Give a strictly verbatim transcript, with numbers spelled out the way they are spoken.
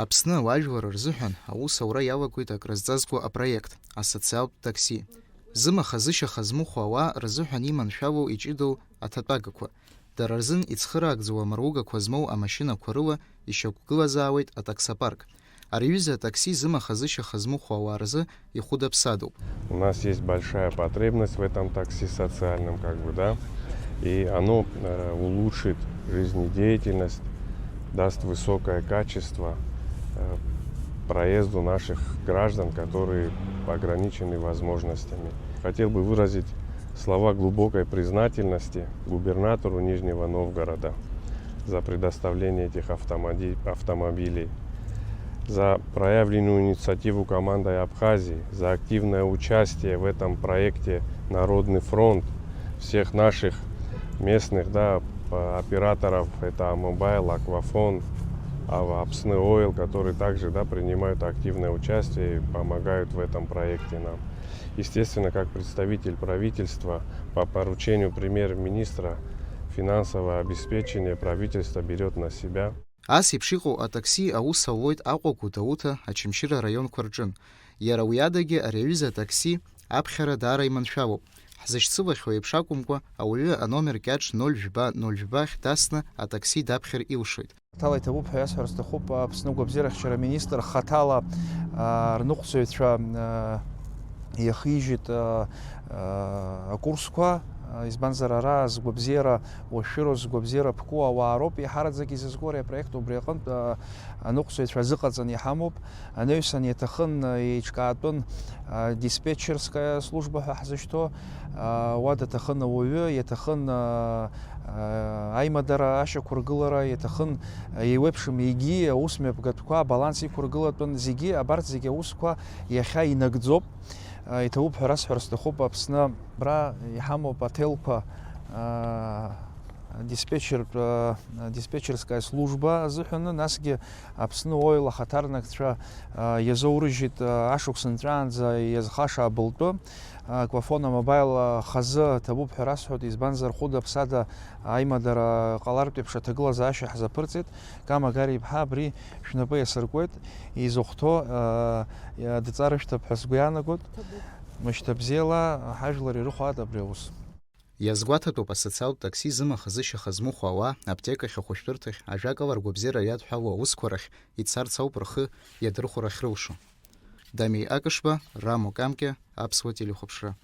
Аԥсны ауаажәлар рзыҳәан аус аура иалагоит акрызҵазкуа апроект, асоциалтә такси. Зымаха-зышьаха змыхәо ауаа рзыҳәан иманшәалоу иҷыдоу аҭатәагақәа. Дара рзын ицхыраагӡоу амаругақәа змоу амашьынақәа рыла ишьақәгылазаауеит атаксопарк. Ари аҩыза атакси зымаха-зышьаха змыхәо ауаа рзы ихәыда-ԥсадоуп. У нас есть большая потребность в этом такси социальном, как бы, да, и оно э, улучшит жизнедеятельность, даст высокое качество э, проезду наших граждан, которые ограничены возможностями. Хотел бы выразить слова глубокой признательности губернатору Нижнего Новгорода за предоставление этих автомобилей, за проявленную инициативу командой Абхазии, за активное участие в этом проекте «Народный фронт», всех наших местных, да, операторов, это Амобайл, Аквафон, Апсны Ойл, которые также, да, принимают активное участие и помогают в этом проекте нам. Естественно, как представитель правительства, по поручению премьер-министра, финансовое обеспечение правительство берет на себя. Ас еиԥш иҟоу атакси аус аулоит Аҟәа, Гәдоуҭа, Очамчыра араионқәа рҿы. Иара уи адагьы ари аҩыза атакси аԥхьара даара иманшәалоуп. Ҳзышьцылахьоу еиԥш акәымкәа, ауаҩы аномер кьаҿ ноль жәба ноль жәба ахь дасны атакси даԥхьар илшоит. Ҭала иҭабуп ҳәа иасҳәар сҭахуп, Аԥсны агәабзиарахьчара аминистр хаҭала, аа, рныҟәцаҩцәа, аа, иахижьит, аа, аа, акурсқәа, аа, избанзар, ара згәабзиара уашәшәыроу, згәабзиара ԥку ауаа роуп еиҳараӡак изызку ари апроект, убри аҟынтә, аа, аныҟәцаҩцәа азыҟаҵаны иҳамоуп. Анаҩсан иаҭахын, еиҿкаатәын, а, диспетчерская служба ҳәа ҳзышьҭоу, а, уа даҭахын ауаҩы, иаҭахын, а, а, аимадара ашьақәыргылара, иаҭахын, а, еиуеиԥшым егьи аус мҩаԥгатәқәа абаланс иқәыргылатәын, зегьы, абарҭ зегьы аусқәа иахьа инагӡоуп. А, иҭабуп ҳәа расҳәар сҭахуп, Аԥсны абра иҳамоуп аҭелқәа, а, диспетчертә, а, диспетчерская служба азыҳәаны, насгьы Аԥсны Ойл ахаҭарнакцәа, а, иазоурыжьит, а, ашықәс нҵәаанӡа иазхаша абылтәы. А, Аквафон Амобайл, а, хазы ҭабуп ҳәа расҳәоит, избанзар, хәыда-ԥсада аимадара ҟалартә еиԥш аҭагылазаашьа ҳзаԥырҵеит. Кама Гари-иԥҳа, абри шәнапы иасыркуеит, изыхәҭоу, а, иа-, дҵарышәҭап ҳәа сгәы иаанагоит. Ҭабуп. Мышьҭа бзиала, ҳажәлар ирыхәааит абри аус. Иазгәаҭатәуп асоциалтә такси зымаха-зышьаха змыхәо ауаа аԥҭекахь, ахәышәтәырҭахь, ажәакала, ргәабзиара иадҳәалоу аусқәа рахь ицарц ауп рхы иадырхәар ахьрылшо. Дамеи Акышба, Рамо Камкьа, Аԥсуа телехәаԥшра.